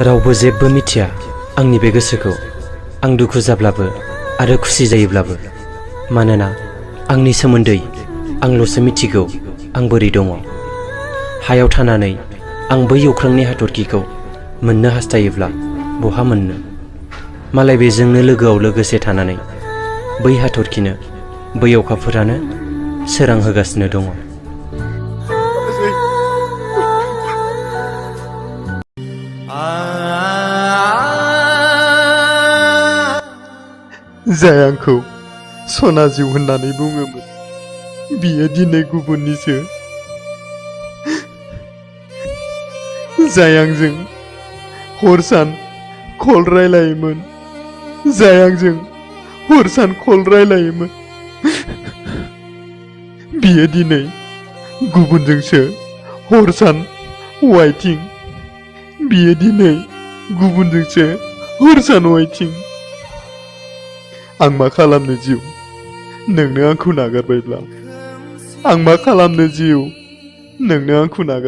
रावबो जेबो मिथिया आंनि बे गोसोखौ, आं दुखु जाब्लाबो आरो खुसि जायोब्लाबो। मानोना आंनि सोमोन्दै आंल'सो मिथिगौ आं बोरै दङ। हायाव थानानै आं बै अख्रांनि हाथरखिखौ मोननो हास्थायोब्ला बहा मोननो? मालाय बेजोंनो लोगोआव लोगोसे थानानै बै हाथरखिनो बै अखाफोरानो सोरां होगासिनो दङ। जाय आंखौ सना जिउ होननानै बुङोमोन, बियो दिनै गुबुननिसो। जाय आंजों हर सान कल रायलायोमोन, जाय आंजों हर सान कल रायलायोमोन, बियो दिनै गुबुनजोंसो हर सान वाइटिं। बियो दिनै गुबुनजोंसो हर सान वाइटिं। आं मा खालामनो जिउ, नोंनो आंखौ नागारबायब्ला? आं मा खालामनो जिउ, नोंनो आंखौ नागार